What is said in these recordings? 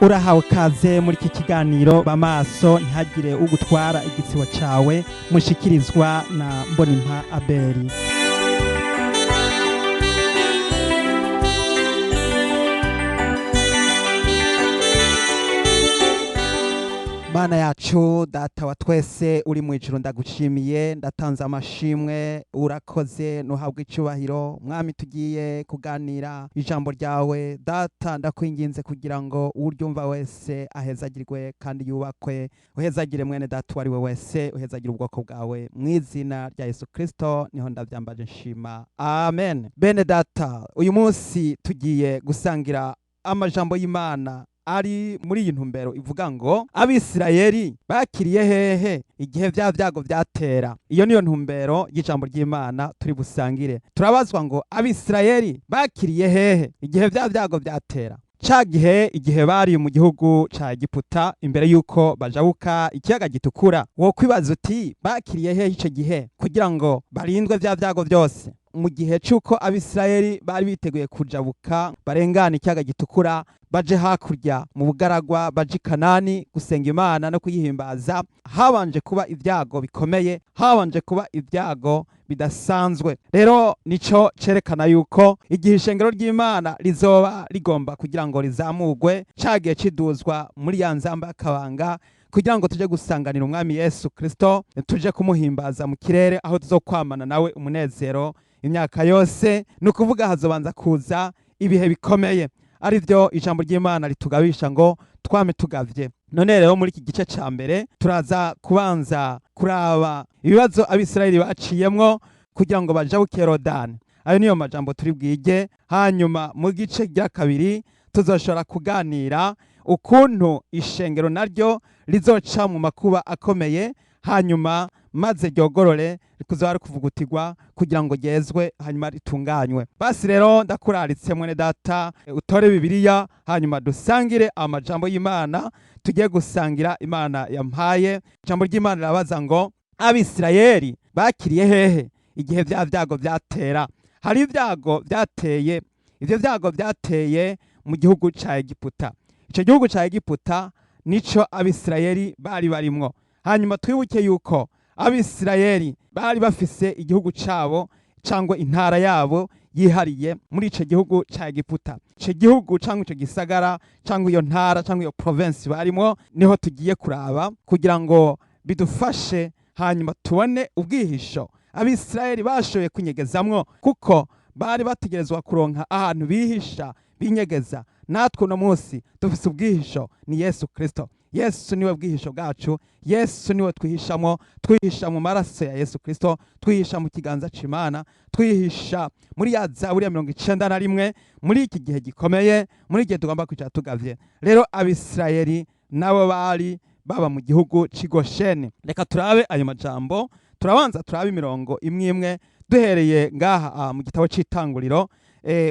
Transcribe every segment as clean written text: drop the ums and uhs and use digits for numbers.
Urahawe kaze muri iki kiganiro Bamaso ntihagire ugutwara igitsibo cawe, mushikirizwa na Mbonimpa Abeli. Mana yacu, Data wa twese uri mu ijuru, ndagushimiye, ndatanze amashimwe, urakoze, nuhabwa icyubahiro. Mwami, tugiye kuganira ijambo ryawe. Data, ndakwinginze kugira ngo uryumva wese ahezagirwe kandi yubakwe. Uhezagire mwene data uwo ari we wese, uhezagire ubwoko bwawe, mu izina rya Yesu Kristo niho ndabyambaje nshima, amen. Bene data, uyu munsi tugiye gusangira amajambo y'Imana ari muri iyi ntumbero ivuga ngo: Abisirayeli bakiriye hehe igihe vya vyago vyatera? Iyo niyo ntumbero y'ijambo ry'Imana turi busangire. Turabazwa ngo: Abisirayeli bakiriye hehe igihe vya vyago vyatera? Ca gihe, igihe bari mu gihugu ca Egiputa, imbere y'uko bajabuka ikiyaga Gitukura. Wo kwibaza uti: bakiriye hehe ico gihe kugira ngo barindwe vya vyago vyose? Mu gihe c'uko Abisirayeli bari biteguye kujabuka, barengana ikiyaga Gitukura, baje hakurya mu bugaragwa, baje i Kanani gusenga Imana no kuyihimbaza, habanje kuba ibyago bikomeye, habanje kuba ibyago bidasanzwe. Rero nico cerekana yuko igihe ishengero ry'Imana rizoba rigomba kugira ngo rizamugwe, cagiye ciduzwa muri ya nzamba y'akabanga, kugira ngo tuje gusanganira Umwami Yesu Kristo, tuje kumuhimbaza mu kirere, aho tuzokwamana nawe umunezero imyaka yose. Ni ukuvuga hazobanza kuza ibihe bikomeye, ari byo ijambo ry'Imana ritugabisha ngo twame tugavye. None rero muri iki gice ca mbere turaza kubanza kuraba ibibazo Abisirayeli baciyemwo kugira ngo bajabuke Yorodani. Ayo niyo majambo turi bwige. Hanyuma mu gice rya kabiri tuzoshobora kuganira ukuntu ishengero naryo rizoca mu makuba akomeye, hanyuma maze ryogorore, rikuzoba rikuvugutirwa kugira ngo ryezwe, hanyuma ritunganywe. Basi rero ndakuraritse, mwene data, utore Bibiliya, hanyuma dusangire amajambo y'Imana tugiye gusangira Imana yampaye. Ijambo ry'Imana rirabaza ngo: Abisirayeli bakiriye hehe igihe vya vyago vyatera? Hari ibyago vyateye. Ivyo vyago vyateye mu gihugu ca Egiputa. Ico gihugu ca Egiputa nico Abisirayeli bari barimwo. Hanyuma twibuke yuko Abisirayeli bari bafise igihugu cabo cyangwa intara yabo yihariye muri ico gihugu ca Egiputa. Ico gihugu cyangwa ico gisagara cyangwa iyo ntara cyangwa iyo province barimo, niho tugiye kuraba kugira ngo bidufashe, hanyuma tubone ubwihisho Abisirayeli bashoboye kunyegezamwo, kuko bari bategerezwa kuronka ahantu bihisha, binyegeza. Natwe uno munsi dufise ubwihisho, ni Yesu Kristo. Yesu niwe bwihisho bwacu, Yesu niwe twihishamo. Twihisha mu maraso ya Yesu Kristo, twihisha mu kiganza c'Imana, twihisha muri ya Zaburi ya 91 muri iki gihe gikomeye, muri igihe tugomba kwicara tugavye. Rero Abisirayeli nabo bari baba mu gihugu c'i Gosheni. Reka turabe ayo majambo. Turabanza turabe imirongo imwe imwe, duhereye ngaha mu gitabo c'Itanguriro,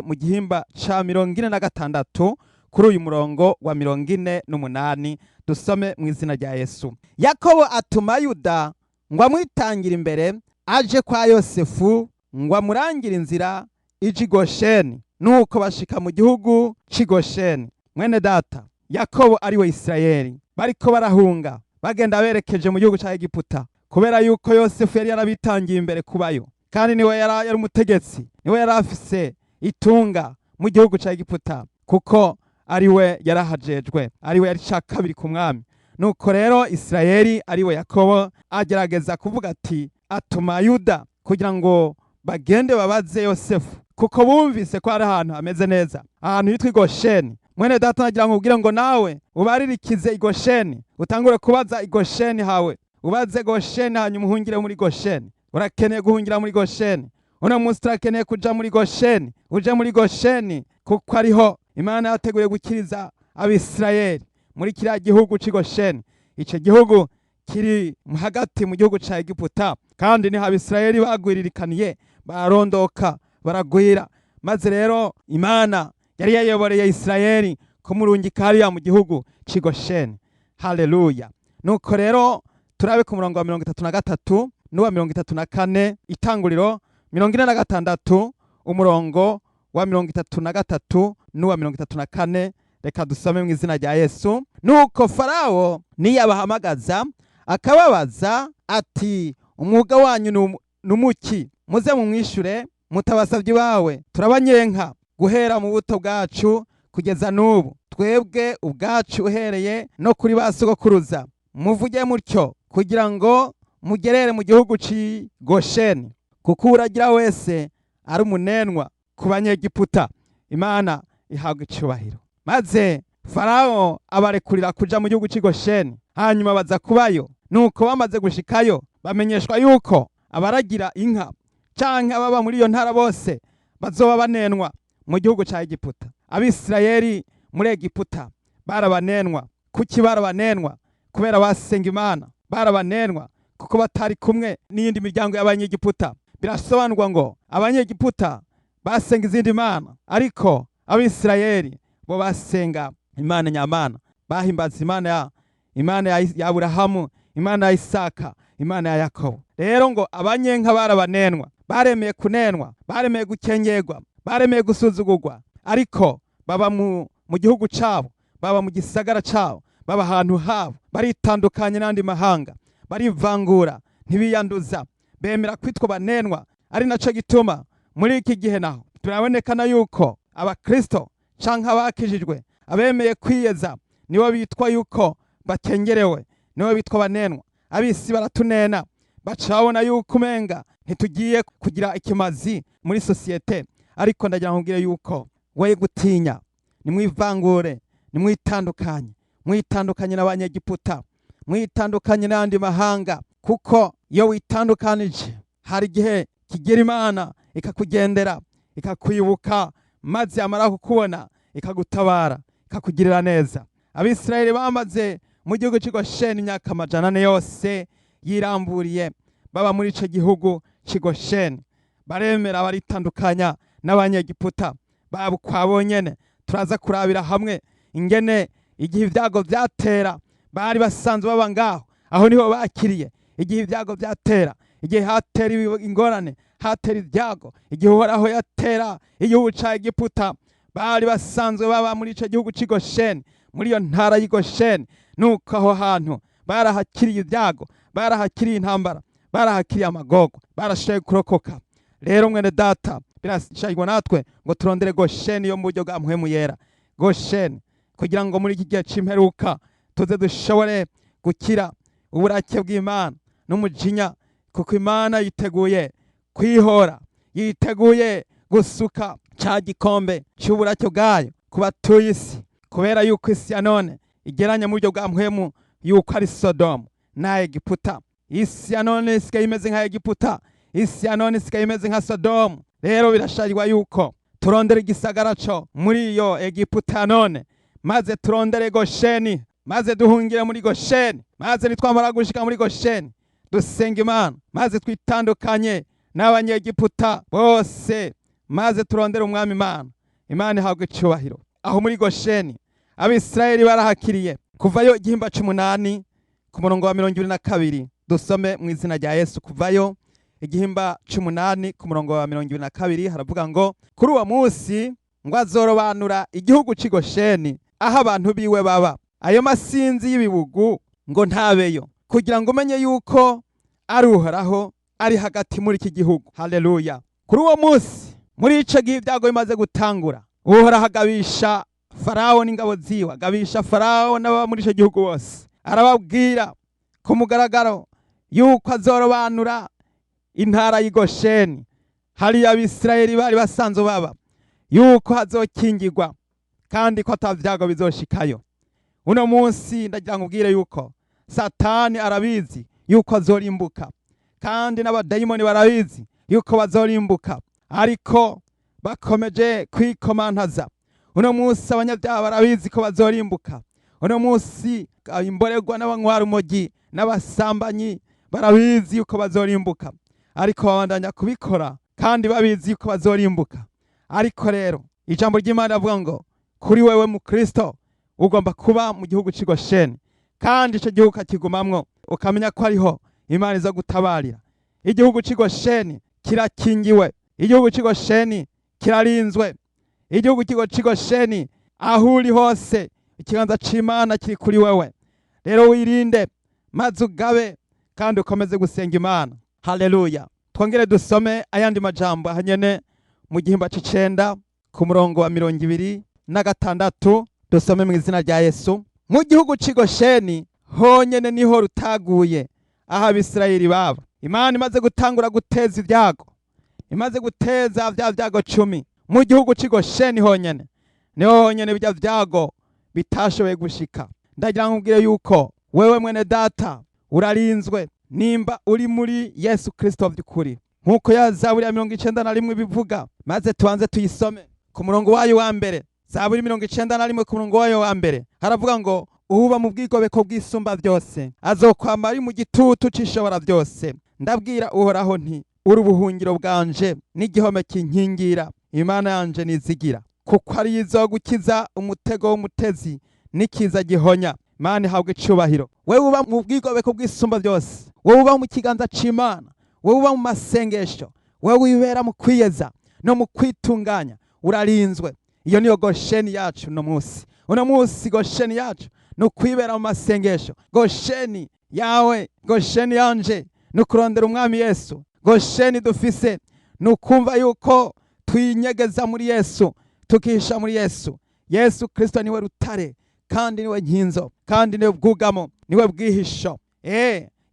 mu gihimba ca 46, kuri uyu murongo wa 48. Dusome mu izina rya Yesu. Yakobo atuma Yuda ngo amwitangire imbere, aje kwa Yosefu, ngo amurangire inzira ija i Gosheni. Nuko bashika mu gihugu c'i Gosheni. Mwene data, Yakobo ariwe Isirayeli, bariko barahunga bagenda berekeje mu gihugu ca Egiputa, kubera yuko Yosefu yari yarabitangiye imbere kubayo, kandi niwe yari umutegetsi, niwe yari afise itunga mu gihugu ca Egiputa, kuko ariwe yarahajejwe, ariwe yari ca kabiri ku mwami. Nuko rero Isirayeli ariwe Yakobo agerageza kuvuga ati, atuma Yuda kugira ngo bagende babaze Yosefu, kuko bumvise ko ari ahantu hameze neza, ahantu hitwa Igosheni. Mwene data, nagira ngo ubwire ngo nawe ubaririkize Igosheni, utangure kubaza Igosheni hawe, ubaze Gosheni, hanyuma uhungire muri Gosheni. Urakeneye guhungira muri Gosheni. Uno munsi turakeneye kuja muri Gosheni. Uje muri Gosheni, kuko ariho Imana yateguye gukiriza Abisirayeli, muri kiriya gihugu c'i Gosheni. Ico gihugu kiri hagati mu gihugu ca Egiputa, kandi niho Abisirayeli bagwiririkaniye, barondoka, baragwira. Maze rero Imana yari yayoboreye Isirayeli kumurungika hariya mu gihugu c'i Gosheni. Haleluya! Nuko rero turabe ku murongo wa 33 n'uwa 34. Itanguriro 46, umurongo wa 33 n'uwa 34. Reka dusome mu izina rya Yesu. Nuko Farawo niyabahamagaza akababaza ati: "Umwuga wanyu ni umuki?" Muze mumwishure mutabasabye bawe turabanyenka guhera mu buto bwacu kugeza n'ubu, twebwe ubwacu uhereye no kuri ba sogokuruza. Muvuge mutyo kugira ngo mugerere mu gihugu c'i Gosheni, kuko uragira wese ari umunenwa ku Banyegiputa. Imana ihabwa icubahiro. Maze Farawo abarekurira kuja mu gihugu c'i Gosheni, hanyuma baza kubayo. Nuko bamaze gushikayo, bamenyeshwa yuko abaragira inka canke ababa muri iyo ntara bose bazoba banenwa mu gihugu ca Egiputa. Abisirayeli muri Egiputa barabanenwa. Kuki barabanenwa? Kubera basenga Imana. Barabanenwa kuko batari kumwe n'iyindi miryango y'Abanyegiputa. Birasobanurwa ngo Abanyegiputa basenga izindi mana, ariko Abisirayeli bo basenga Imana nyamana, bahimbaza Imana ya Aburahamu, Imana ya Isaka, Imana ya Yakobo. Rero ngo abanyenka barabanenwa, baremeye kunenwa, baremeye gukengerwa, baremeye gusuzugurwa, ariko baba mu gihugu cabo, baba mu gisagara cabo, baba ahantu habo, baritandukanye n'andi mahanga, barivangura, ntibiyanduza, bemera kwitwa banenwa. Ari naco gituma muri iki gihe naho turabonekana yuko Abakristo canke abakijijwe, abemeye kwiyeza, nibo bitwa yuko bakengerewe, nibo bitwa banenwa. Abisi baratunena, baca babona yuko umenga ntitugiye kugira ikimazi muri sosiyete. Ariko ndagira ngo nkubwire yuko we gutinya, nimwivangure, nimwitandukanye, mwitandukanye n'Abanyegiputa, mwitandukanye n'ayandi mahanga, kuko iyo witandukanije hari igihe kigera Imana ikakugendera, ikakwibuka, maze yamara kukubona ikagutabara, ikakugirira neza. Abisirayeli bamaze mu gihugu cy'i Gosheni imyaka 400 yose yiramburiye, baba muri ico gihugu cy'i Gosheni, baremera baritandukanya n'Abanyegiputa baba ukwa bonyene. Turaza kurabira hamwe ingene igihe ibyago byatera bari basanzwe baba ngaho, aho niho bakiriye igihe ibyago byatera, igihe hatera ingorane, hatera ibyago, igihe Uhoraho yatera igihugu ca Egiputa, bari basanzwe baba muri ico gihugu c'i Gosheni, muri iyo ntara y'i Gosheni. Nuko aho hantu barahakiriye ibyago, barahakiriye intambara, barahakiriye amagorwa, barashoboye kurokoka. Rero mwene data, birashayirwa natwe ngo turondere Gosheni yo mu buryo bwa Mpwemu Yera, Gosheni kugira ngo muri iki gihe c'imperuka tuze dushobore gukira uburake bw'Imana n'umujinya, kuko Imana yiteguye kwihora, yiteguye gusuka ca gikombe c'uburake bwayo ku batuye isi, kubera yuko isi ya none igeranya mu buryo bwa mpwemu yuko ari Sodomu na Egiputa. Isi ya none isigaye imeze nka Egiputa, isi ya none isigaye imeze nka Sodomu. Rero birasharirwa yuko turondera igisagara co muri iyo Egiputa ya none, maze turondere Gosheni, maze duhungire muri Gosheni, maze nitwamara gushika muri Gosheni dusenga Imana, maze twitandukanye n'Abanyegiputa bose, maze turondere Umwami Imana. Imana ihabwa icubahiro. Aho muri Gosheni Abisirayeli barahakiriye. Kuvayo igihimba c'umunani ku murongo wa 22, dusome mu izina rya Yesu. Kuvayo igihimba c'umunani ku murongo wa 22 haravuga ngo: "Kuri uwo munsi ngo azorobanura igihugu c'i Gosheni aho abantu biwe baba, ayo masinzi y'ibibugu ngo ntabeyo, kugira ngo umenye yuko ari Uhoraho ari hagati muri iki gihugu." Haleluya! Kuri uwo munsi, muri ico gihe ibyago bimaze gutangura, Uhoraho agabisha Farawo n'ingabo ziwe, agabisha Farawo n'ababa muri ico gihugu bose, arababwira ku mugaragaro yuko azorobanura intara y'i Gosheni, hariya Abisirayeli bari basanzwe baba, yuko hazokingirwa kandi ko ata vyago bizoshikayo. Uno munsi ndagira ngo ubwire yuko Satani arabizi yuko azorimbuka, kandi n'abadayimoni barabizi yuko bazorimbuka, ariko bakomeje kwikomantaza. Uno munsi abanyabyaha barabizi ko bazorimbuka. Uno munsi imborerwa n'abanywa urumogi n'abasambanyi barabizi yuko bazorimbuka, ariko babandanya kubikora kandi babizi yuko bazorimbuka. Ariko rero ijambo ry'Imana rivuga ngo kuri wewe mu Kristo ugomba kuba mu gihugu cy'i Gosheni, kandi ico gihugu ukakigumamwo, ukamenya ko ariho Imana iza gutabarira. Igihugu cy'i Gosheni kirakingiwe, igihugu cy'i Gosheni kirarinzwe, igihugu cy'i Gosheni. Aho uri hose ikiganza c'Imana kiri kuri wewe. Rero wirinde maze ugabe kandi ukomeze gusenga Imana. Haleluya. Twongere dusome ayandi majambo ahanyene mu gihimba c'icenda ku murongo wa 26, dusome mu izina rya Yesu. Mu gihugu c'i Gosheni honyene niho rutaguye aho Abisirayeli baba. Imana imaze gutangura guteza ibyago, imaze guteza bya byago 10, mu gihugu c'i Gosheni honyene niho honyene bya byago bitashoboye gushika. Ndagira ngo nkubwire yuko wewe mwene data urarinzwe nimba uri muri Yesu Kristo by'ukuri, nk'uko ya Zaburi ya 91 bivuga. Maze tubanze tuyisome ku murongo wayo wa mbere. Zaburi 91 ku murongo wayo wa mbere haravuga ngo: uba mu bwigobeko bw'Isumba byose azokwama ari mu gitutu c'Ishobora byose. Ndabwira Uhoraho nti: uri ubuhungiro bwanje n'igihome kinkingira, Imana yanje nizigira, kuko ari izogukiza umutego w'umutezi n'ikiza gihonya. Imana ihabwa icubahiro. Wewe uba mu bwigobeko bw'Isumba byose, wewe uba mu kiganza c'Imana, wewe uba mu masengesho, wewe wibera mu kwiyeza no mu kwitunganya, urarinzwe. Iyo niyo Gosheni yacu uno munsi. Uno munsi Gosheni yacu ni ukwibera mu masengesho. Gosheni yawe, Gosheni yanje, ni ukurondera Umwami Yesu. Gosheni dufise ni ukumva yuko twinyegeza muri Yesu, tukihisha muri Yesu. Yesu Kristo niwe rutare kandi niwe nkinzo kandi niwe bwugamo, niwe bwihisho.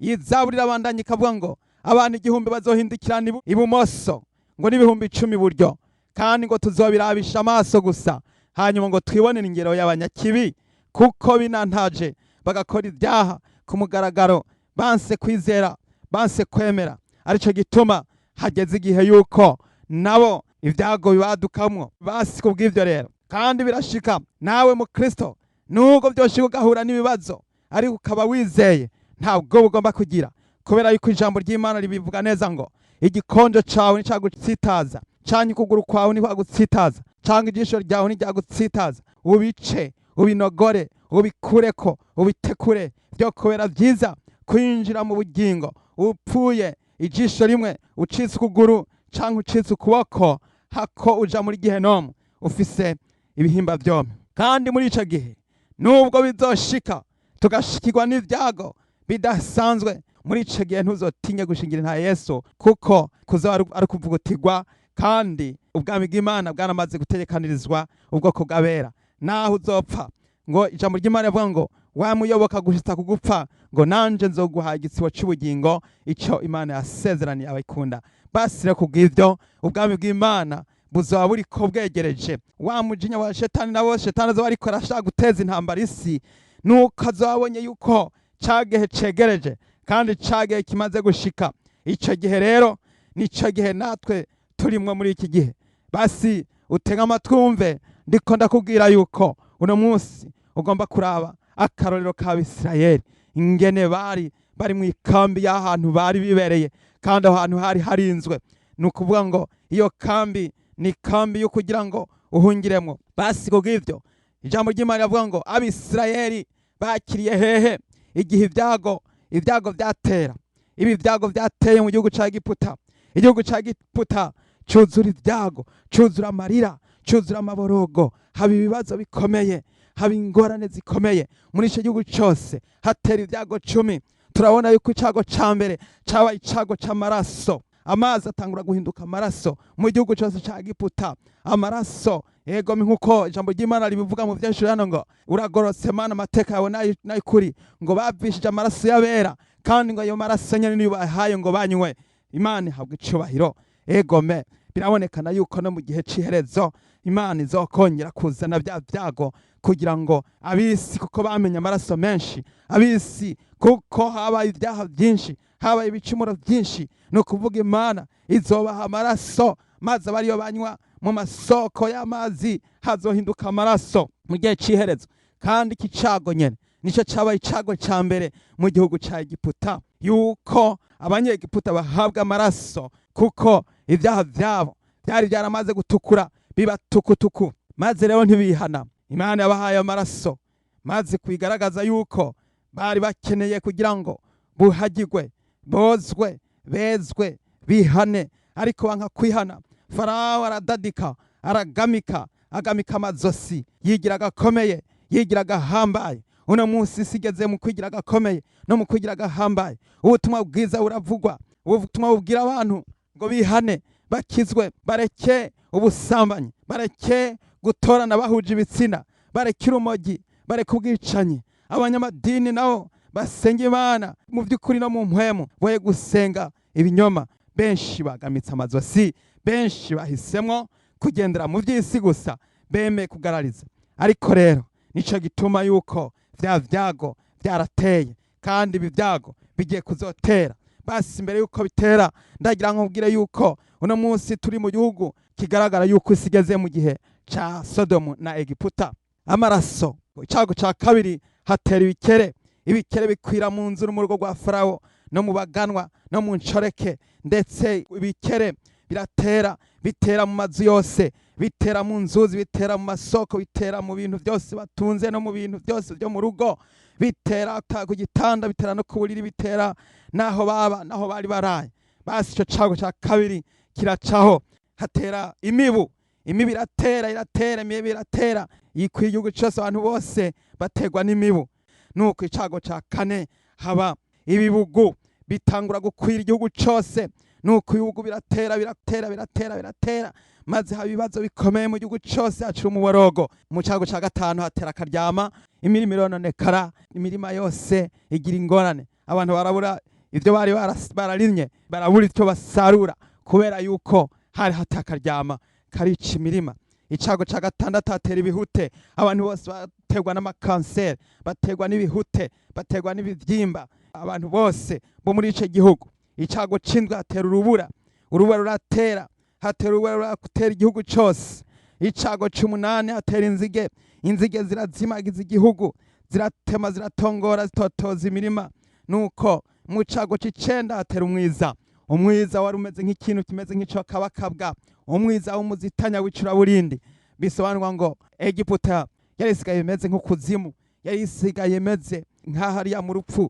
Iyi zaburi irabandanya ikavuga ngo abantu 1000 bazohindukirana ibumoso, ngo n'ibihumbi 10 iburyo, kandi ngo tuzobirabisha amaso gusa, hanyuma ngo twibonere ingero y'abanyakibi, kuko binantaje bagakora ibyaha ku mugaragaro, banse kwizera, banse kwemera. Arico gituma hageze igihe yuko nabo ibyago bibadukamwo. Basi kubw'ivyo rero, kandi birashika nawe mu Kristo, nubwo byoshika ugahura n'ibibazo ariko ukaba wizeye, ntabwo ugomba kugira, kubera yuko ijambo ry'Imana ribivuga neza ngo igikonjo cawe nticagutsitaza, canke ukuguru kwawe ntikwagutsitaza, canke ijisho ryawe ntiryagutsitaza. Ubice, ubinogore, ubikureko, ubitekure. Byo kubera byiza kwinjira mu bugingo upfuye ijisho rimwe, ucitse ukuguru canke ucitse ukuboko, hako uja muri gehenomu ufise ibihimba vyompi. Kandi muri ico gihe, nubwo bizoshika tugashikirwa n'ivyago bidasanzwe, muri ico gihe ntuzotinye gushingira nta Yesu, kuko kuzoba ari kuvugutirwa, kandi ubwami bw'Imana bwaramaze gutegekanirizwa ubwoko bw'abera. Naho uzopfa, ngo ijambo ry'Imana rivuga ngo wamuyoboka gushitsa kugupfa, ngo nanje nzoguha igitsibo c'ubugingo, ico Imana yasezeraniye abayikunda. Basi rero kubw'ivyo, ubwami bw'Imana buzoba buriko bwegereje. Wa mujinya wa shetani nabo, shetani azoba ariko arashaka guteza intambara isi, nuko azoba abonye yuko ca gihe cegereje kandi ca gihe kimaze gushika. Ico gihe rero nico gihe natwe turimwo muri iki gihe. Basi utega amatwi wumve, ndiko ndakubwira yuko uno munsi ugomba kuraba akarorero k'Abisirayeli, ingene bari bari mu ikambi y'ahantu bari bibereye, kandi aho hantu hari harinzwe. Ni ukuvuga ngo iyo kambi ni kambi yo kugira ngo uhungiremo. Basi kubw'ivyo, ijambo ry'Imana riravuga ngo Abisirayeli bakiriye hehe igihe ibyago byatera? Ibi byago byateye mu gihugu ca Egiputa. Igihugu ca Egiputa cuzura ibyago, cuzura amarira, cuzura amaborogo, haba ibibazo bikomeye, haba ingorane zikomeye muri ico gihugu cose. Hatera ibyago 10. Turabona yuko icago ca mbere cabaye icago c'amaraso. Amazi atangura guhinduka amaraso mu gihugu cose ca Egiputa, amaraso. Yego, nkuko ijambo ry'Imana ribivuga mu vyinshi hano ngo uragorotse Mana, amateka yawe n'ay'ukuri, ngo bavishije amaraso y'abera, kandi ngo ayo maraso nyene niyo bahaye ngo banywe. Imana ihabwa icubahiro. Egome, birabonekana yuko no mu gihe c'iherezo Imana izokongera kuzana bya byago, kugira ngo abisi, kuko bamenye amaraso menshi, abisi kuko habaye ibyaha byinshi, habaye ibicumuro byinshi, ni ukuvuga Imana izobaha amaraso maze abe ariyo banywa. Mu masoko y'amazi hazohinduka amaraso mu gihe c'iherezo. Kandi iki cago nyene nico cabaye icago ca mbere mu gihugu ca Egiputa, yuko Abanyegiputa bahabwa amaraso, kuko ibyaha vyabo byari byaramaze gutukura, biba tukutuku, maze rero ntibihana. Imana yabahaye amaraso maze kwigaragaza yuko bari bakeneye kugira ngo buhagigwe, bozwe, bezwe, bihane, ariko banka kwihana. Farawo aradadika, aragamika, Agamika amazosi, yigira agakomeye, yigira agahambaye. Uno munsi isi igeze mu kwigira agakomeye no mu kwigira agahambaye. Ubutumwa bwiza buravugwa, ubutumwa bubwira abantu ngo bihane, bakizwe, bareke ubusambanyi, bareke gutorana bahuje ibitsina, bareke urumogi, bareke ubwicanyi. Abanyamadini nabo basenga Imana mu by'ukuri no mu mpwemu, boye gusenga ibinyoma. Benshi bagamitse amazosi, benshi bahisemwo kugendera mu by'isi gusa, bemeye kugarariza. Ariko rero nico gituma yuko vya vyago vyarateye, kandi ibi vyago bigiye kuzotera. Basi mbere yuko bitera, ndagira nkubwire yuko uno munsi turi mu gihugu kigaragara yuko isi igeze mu gihe ca Sodomu na Egiputa. Amaraso. Icago ca kabiri, hatera ibikere. Ibikere bikwira mu nzu no mu rugo rwa Farawo, no mu baganwa, no mu nshoreke. Ndetse ibikere biratera, bitera mu mazu yose, bitera mu nzuzi, bitera mu masoko, bitera mu bintu byose batunze no mu bintu byose byo mu rugo, bitera ku gitanda, bitera no ku buriri, bitera naho baba, naho bari baraye. Basi ico cago ca kabiri kiracaho. Hatera imibu. Imibu iratera, iratera, imibu iratera, ikwiye igihugu cyose, abantu bose baterwa n'imibu. Nuko icago ca kane, haba ibibugu, bitangura gukwira igihugu cyose. Nuko ibibugu biratera, biratera, biratera, biratera, maze haba ibibazo bikomeye mu gihugu cyose, hacira umuborogo. Mu cago ca gatanu, hatera akaryama, imirima irononekara, imirima yose igira ingorane, abantu barabura ibyo bari bararimye, barabura icyo basarura, kubera yuko hari hatakaryama karica imirima. Icago ca gatandatu, hatera ibihute. Abantu bose baterwa n'amakanseri, baterwa n'ibihute, baterwa n'ibivyimba, abantu bose bo muri ico gihugu. Icago c'indwi, hatera urubura. Urubura ruratera, hatera urubura, ruratera igihugu cose. Icago c'umunani, hatera inzige. Inzige zirazimagiza igihugu, ziratema, ziratongora, zitotoza imirima. Nuko mu cago c'icenda, hatera umwiza. Umwiza wari umeze nk'ikintu kimeze nk'ico kabakabwa, umwiza w'umuzitanya w'icuraburindi. Bisobanurwa ngo Egiputa yari isigaye imeze nk'ukuzimu, yari isigaye imeze nk'ahariya mu rupfu,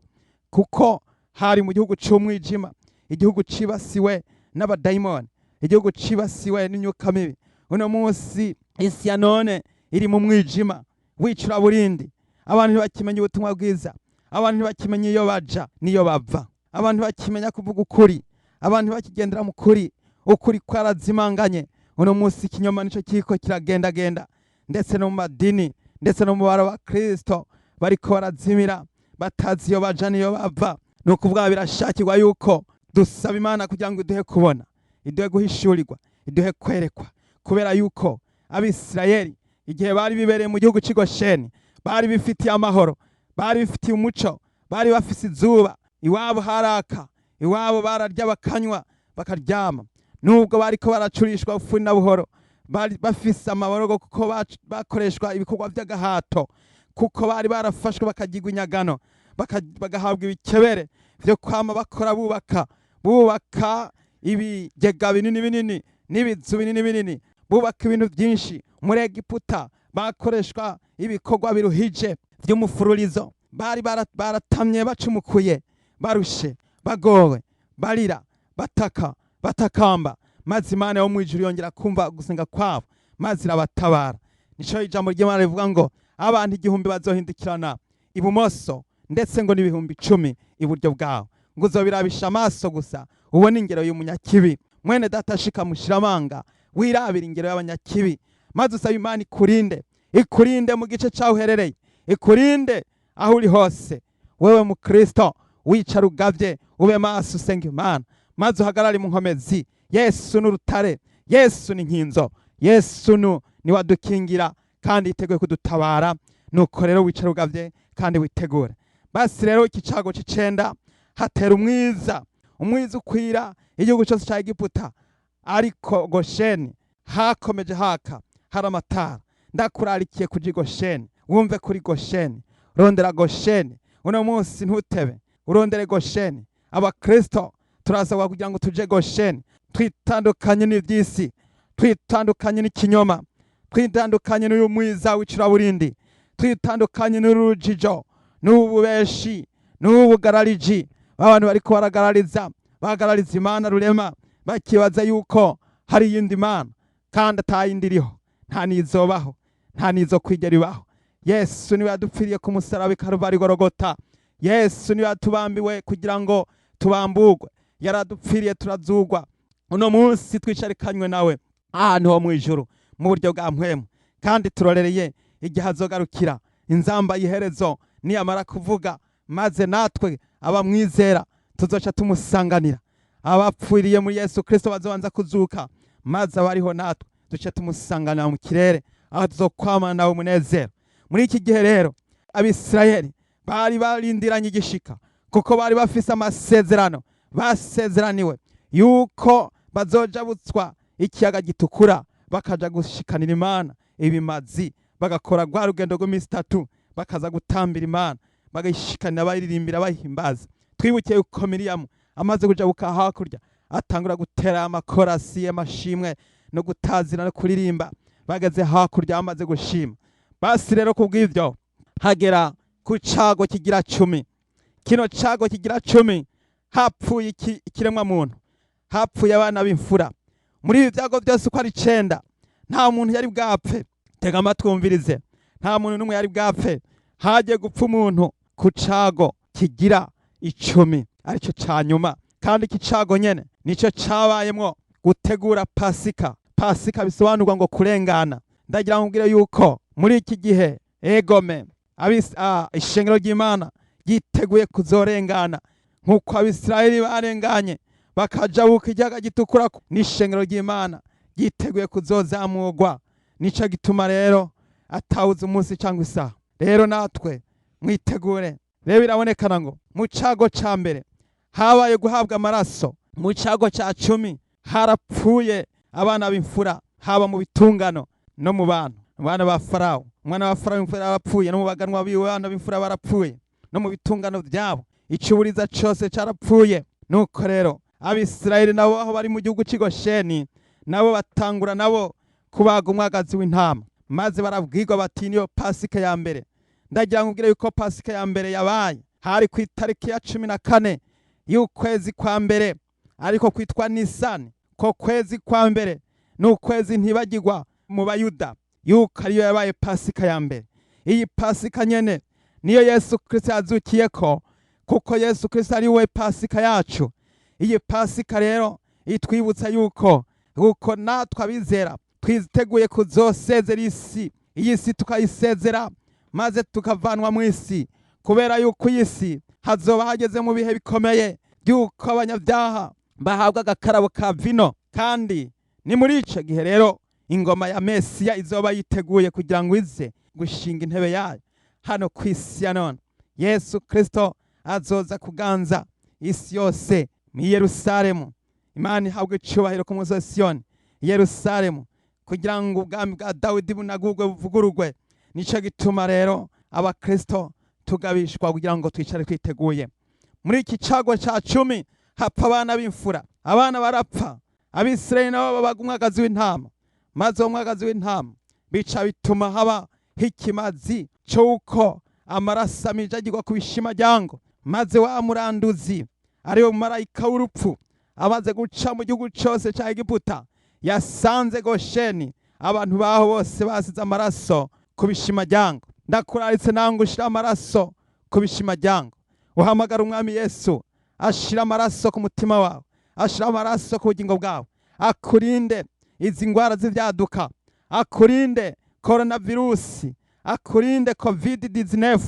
kuko hari mu gihugu c'umwijima, igihugu cibasiwe n'abadayimoni, igihugu cibasiwe n'imyuka mibi. Uno munsi isi ya none iri mu mwijima w'icuraburindi. Abantu ntibakimenya ubutumwa bwiza, abantu ntibakimenya iyo baja n'iyo bava, abantu ntibakimenya kuvuga ukuri, abantu ntibakigendera mu kuri. Ukuri kwarazimanganye. Uno munsi ikinyoma nico kiriko kiragendagenda, ndetse no mu madini, ndetse no mu bara ba Kristo bariko barazimira, batazi iyo baja n'iyo bava. Ni ukuvuga birashakirwa yuko dusaba Imana kugira ngo iduhe kubona, iduhe guhishurirwa, iduhe kwerekwa, kubera yuko Abisirayeli igihe bari bibereye mu gihugu cy'i Gosheni bari bifitiye amahoro, bari bifitiye umuco, bari bafise izuba, iwabo haraka, iwabo bararya, bakanywa, bakaryama, nubwo bariko baracurishwa ufuni na buhoro, bari bafise amaborogo, kuko bakoreshwa ibikorwa by'agahato, kuko bari barafashwe bakagirwa inyagano, bagahabwa ibikebere vyo kwama bakora, bubaka, bubaka ibigega binini binini n'ibizu binini binini, bubaka ibintu byinshi. Muri Egiputa bakoreshwa ibikorwa biruhije vy'umufururizo. Bari baratamye, bacumukuye, barushe, bagowe, barira, bataka, batakamba, maze Imana yo mu ijuru yongera kumva gusenga kwabo, maze irabatabara. Nico ijambo ry'Imana rivuga ngo abantu 1000 bazohindukirana ibumoso, ndetse ngo n'10,000 iburyo bwawe, ngo uzobirabisha amaso gusa, ubone ingero y'umunyakibi. Mwene data, shika mushiramanga, wirabira ingero y'abanyakibi, maze usaba Imana ikurinde, ikurinde mu gice cyaho uherereye, ikurinde aho uri hose. Wewe mukristo, wicara ugavye, ube maso, usenga Imana, maze uhagarare mu nkomezi. Yesu ni urutare, Yesu ni nkinzo, Yesu ni wadukingira kandi yiteguye kudutabara. Nuko rero wicara ugavye kandi witegure. Basi rero iki cago c'icenda, hatera umwiza. Umwiza ukwira igihugu cyose ca Egiputa, ariko Gosheni hakomeje haka, hari amatara. Ndakurarikiye kuja i Gosheni, wumve kuri Gosheni, rondera Gosheni uno munsi, ntutebe, urondere Gosheni. Abakristo turasabwa kugira ngo tuje Gosheni, twitandukanye n'ivy'isi, twitandukanye n'ikinyoma, twitandukanye n'uyu mwiza w'icuraburindi, twitandukanye n'urujijo, n'ububeshi, n'ubugarariji. Abantu bariko baragarariza, bagarariza Imana rurema, bakibaza yuko hari iyindi mana kandi atayindi iriho. Nta nizobaho, nta nizo kwigera ibaho. Yesu niwe yadupfiriye ku musaraba i Karuvari Gorogota. Yesu niwe yatubambiwe kugira ngo tubamburwe. Yaradupfiriye turazugwa. Uno munsi twicarikanywe nawe ahantu ho mu ijuru mu buryo bwa mpwemu, kandi turorereye igihe azogarukira. Inzamba y'iherezo niyamara kuvuga, maze natwe abamwizera tuzoca tumusanganira. Abapfiriye muri Yesu Kristo bazobanza kuzuka, maze abariho natwe duce tumusanganira mu kirere, aho tuzokwamana nawe umunezero. Muri iki gihe rero Abisirayeli bari barindiranye igishika, kuko bari bafise amasezerano basezeraniwe yuko bazojabutswa ikiyaga Gitukura, bakaja gushikanira Imana ibimazi, bagakora rwa rugendo rw'iminsi 3, bakaza gutambira Imana, bagashikanira, bayiririmbira, bayihimbaza. Twibukiye yuko Miriyamu amaze kujabuka hakurya atangura gutera amakorasi y'amashimwe no gutazira no kuririmba. Bageze hakurya bamaze gushima. Basi rero kubw'ivyo hagera ku cago kigira 10. Kino cago kigira 10 hapfuye ikiremwa muntu, hapfuye abana b'imfura. Muri ibi byago byose uko ari 9 nta muntu yari bwapfe. Tega amatwi wumvirize, nta muntu n'umwe yari bwapfe. Hagiye gupfa umuntu ku cago kigira 10, aricyo ca nyuma. Kandi iki cago nyene nico cabayemwo gutegura Pasika. Pasika bisobanurwa ngo kurengana. Ndagira ngo mbwire yuko muri iki gihe egome ishengero ry'Imana ryiteguye kuzorengana nk'uko Abisirayeli barenganye bakajabuka ikiyaga Gitukura. N'ishengero ry'Imana ryiteguye kuzozamurwa. Nico gituma rero atawuze umunsi cyangwa isaha. Rero natwe mwitegure. Rero birabonekana ngo mu cago ca mbere habaye guhabwa amaraso. Mu cago ca 10 harapfuye abana b'imfura, haba mu bitungano no mu bantu. Abana ba Farawo, umwana wa Farawo imfura yarapfuye, no mu baganwa biwe abana b'imfura barapfuye, no mu bitungano byabo icuburiza cose carapfuye. Nuko rero Abisirayeli nabo aho bari mu gihugu c'i Gosheni, nabo batangura nabo kubaga umwagazi w'intama, maze barabwirwa bati niyo Pasika ya mbere. Ndagira ngo ubwire yuko Pasika ya mbere yabaye hari ku itariki ya 14 y'ukwezi kwa mbere, ariko kwitwa Nisani. Ko kwezi kwa mbere ni ukwezi ntibagirwa mu Bayuda, yuko ariyo yabaye Pasika ya mbere. Iyi Pasika nyene niyo Yesu Kristo yazukiyeko, kuko Yesu Kristo ari we Pasika yacu. Iyi Pasika rero itwibutsa yuko natwe abizera twiteguye kuzosezera isi, iyi si tukayisezera, maze tukavanwa mu isi, kubera yuko iyi si hazoba hageze mu bihe bikomeye by'uko abanyabyaha bahabwa agakarabo ka vino. Kandi ni muri ico gihe rero ingoma ya Mesiya izoba yiteguye kugira ngo ize gushinga intebe yayo hano ku isi ya none. Yesu Kristo azoza kuganza isi yose mu Yerusalemu. Imana ihabwe icubahiro ku musozi Siyoni, Yerusalemu, kugira ngo ubwami bwa Dawidi bunagurwe, buvugururwe. Nico gituma rero abakristo tugabishwa kugira ngo twicare twiteguye. Muri iki cago ca 10 hapfa abana b'imfura, abana barapfa. Abisirayeli nabo babaga umwagazi w'intama, maze uwo mwagazi w'intama bica bituma haba ikimazi c'uko amaraso amijagirwa ku bishimajyango, maze wa muranduzi, ariwe mumarayika w'urupfu, amaze guca mu gihugu cose ca Egiputa, yasanze Gosheni abantu baho bose basize amaraso ku bishimajyango. Ndakuraritse nange ushira amaraso ku bishimajyango, uhamagara Umwami Yesu ashira amaraso ku mutima wawe, ashira amaraso ku bugingo bwawe, akurinde izi ngwara z'ivyaduka, akurinde coronavirusi, akurinde COVID 19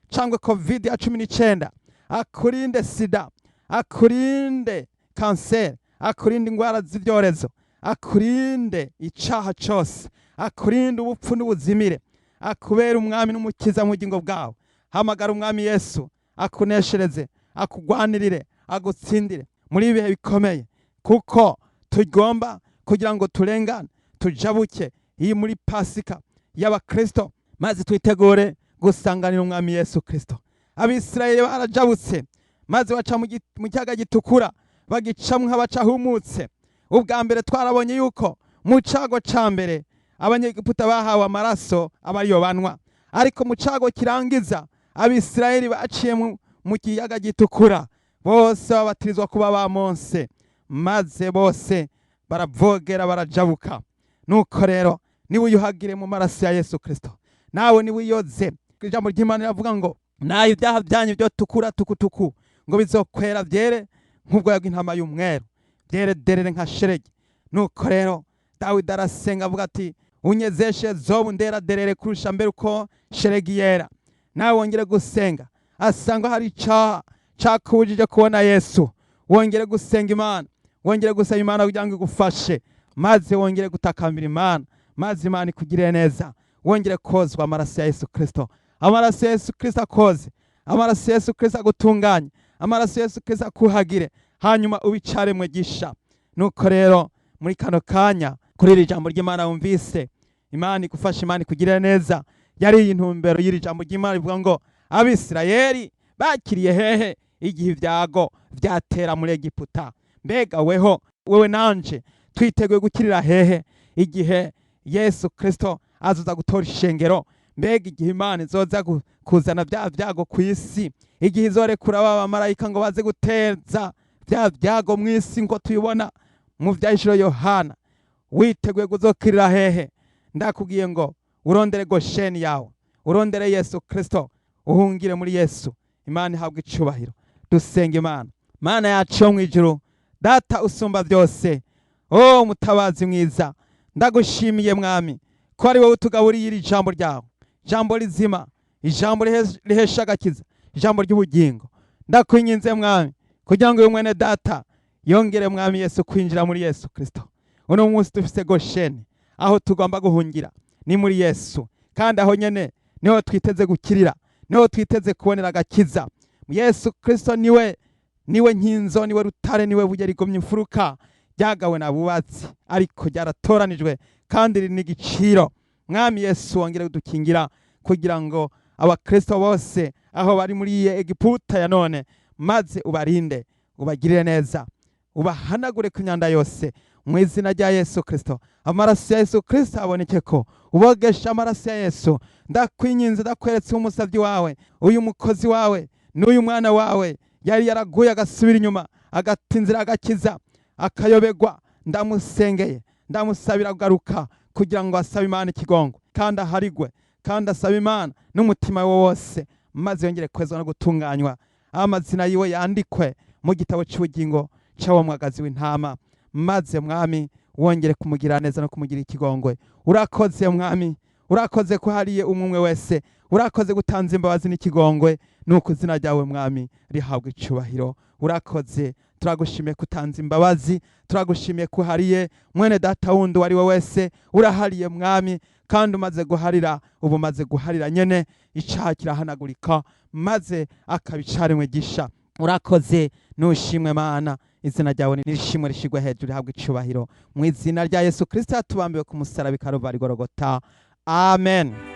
cyangwa COVID ya 19, akurinde sida, akurinde kanseri, akurinde ingwara z'ibyorezo, akurinde icaha cose, akurinde ubupfu n'ubuzimire, akubera Umwami n'Umukiza mu bugingo bwawe. Hamagara Umwami Yesu akuneshereze, akugwanirire, agutsindire muri ibi bihe bikomeye, kuko tugomba kugira ngo turengane, tujabuke iyi muri Pasika y'Abakristo, maze twitegure gusanganira Umwami Yesu Kristo. Abisirayeli barajabutse, maze baca mu kiyaga Gitukura, bagicamwo nk'abacahumutse. Ubwa mbere twarabonye yuko mu cago ca mbere Abanyegiputa bahawe amaraso aba ariyo banwa, ariko mu cago kirangiza Abisirayeli baciye mu kiyaga Gitukura bose babatirizwa kuba ba Mose, maze bose baravogera barajabuka. Nuko rero Niwiyuhagire mu maraso ya Yesu Kristo, nawe niwiyoze. Ijambo ry'Imana riravuga ngo nayo ibyaha byanyu byo tukura tukutuku, ngo bizokwera byere nk'ubwoya bw'intama y'umweru, byere derere nka sheregi. Nuko rero Dawidi arasenga avuga ati: "Unyezeshe zobu ndera derere kurusha mbere uko sheregi yera." Nawe wongere gusenga, asanga hari icaha cakubujije kubona Yesu. Wongere gusenga Imana, wongere gusaba Imana kugira ngo igufashe, maze wongere gutakambira Imana, maze Imana ikugirire neza. Wongere kozwa amaraso ya Yesu Kristo. Amaraso ya Yesu Kristo akoze, amaraso ya Yesu Kristo agutunganye, amaraso ya Yesu Kristo akuhagire, hanyuma ubicaremwe gisha. Nuko rero muri kano kanya, kuri iri jambo ry'Imana wumvise, Imana igufashe, Imana ikugirire neza. Yari iyi ntumbero y'iri jambo ry'Imana rivuga ngo: Abisirayeli bakiriye hehe igihe ibyago byatera muri Egiputa? Mbega weho, wewe nanje, twiteguye gukirira hehe igihe Yesu Kristo azoza gutora ishengero? Mbega igihe Imana izoza kuzana bya byago ku isi, igihe izorekura ba bamarayika ngo baze guteza bya byago mu isi, ngo tubibona mu Vyahishuro Yohana, witeguye kuzokirira hehe? Ndakubwiye ngo urondere Gosheni yawe, urondere Yesu Kristo, uhungire muri Yesu. Imana ihabwa icubahiro. Dusenga Imana. Mana yacu yo mu ijuru, Data usumba byose, o mutabazi mwiza, ndagushimiye Mwami ko ari wowe utugaburiye iri jambo ryawe, ijambo rizima, ijambo rihesha agakiza, ijambo ry'ubugingo. Ndakwinginze Mwami kugira ngo uyu mwene data yongere, Mwami Yesu, kwinjira muri Yesu Kristo. Uno munsi dufise Gosheni, aho tugomba guhungira ni muri Yesu, kandi aho nyene niho twiteze gukirira, niho twiteze kubonera agakiza. Yesu Kristo niwe nkinzo, niwe rutare, niwe buye rigomye imfuruka, ryagawe n'abubatsi ariko ryaratoranijwe kandi riri n'igiciro. Mwami Yesu, wongere kudukingira kugira ngo abakristo bose aho bari muri iyi Egiputa ya none, maze ubarinde, ubagirire neza, ubahanagure ku myanda yose mu izina rya Yesu Kristo. Amaraso ya Yesu Kristo aboneke ko ubogesha amaraso ya Yesu. Ndakwinginze, ndakweretse umusabyi wawe, uyu mukozi wawe n'uyu mwana wawe yari yaraguye agasubira inyuma, agata inzira, agakiza, akayobegwa. Ndamusengeye, ndamusabira kugaruka kugira ngo asabe Imana ikigongo, kandi aharigwe, kandi asabe Imana n'umutima we wose, maze yongere kwezwa no gutunganywa, amazina yiwe yandikwe mu gitabo cy'ubugingo cy'uwo mwagazi w'intama. Maze Mwami wongere kumugira neza no kumugira ikigongwe. Urakoze Mwami, urakoze ko hariye umwe wese, urakoze gutanza imbabazi n'ikigongwe. Nuko izina ryawe Mwami rihabwa icubahiro. Urakoze, turagushimiye kutanza imbabazi, turagushimiye ko hariye mwene data wundi uwo ari we wese. Urahariye Mwami, kandi umaze guharira, ubu umaze guharira nyene icaha kirahanagurika, maze akaba icaremwe gisha. Urakoze, nushimwe Mana. Izina ryawe nirishimwe, rishigwe hejuru, rihabwa icubahiro mu izina rya Yesu Kristo yatubambiwe ku musaraba i Karuvari Gorogota. Amen.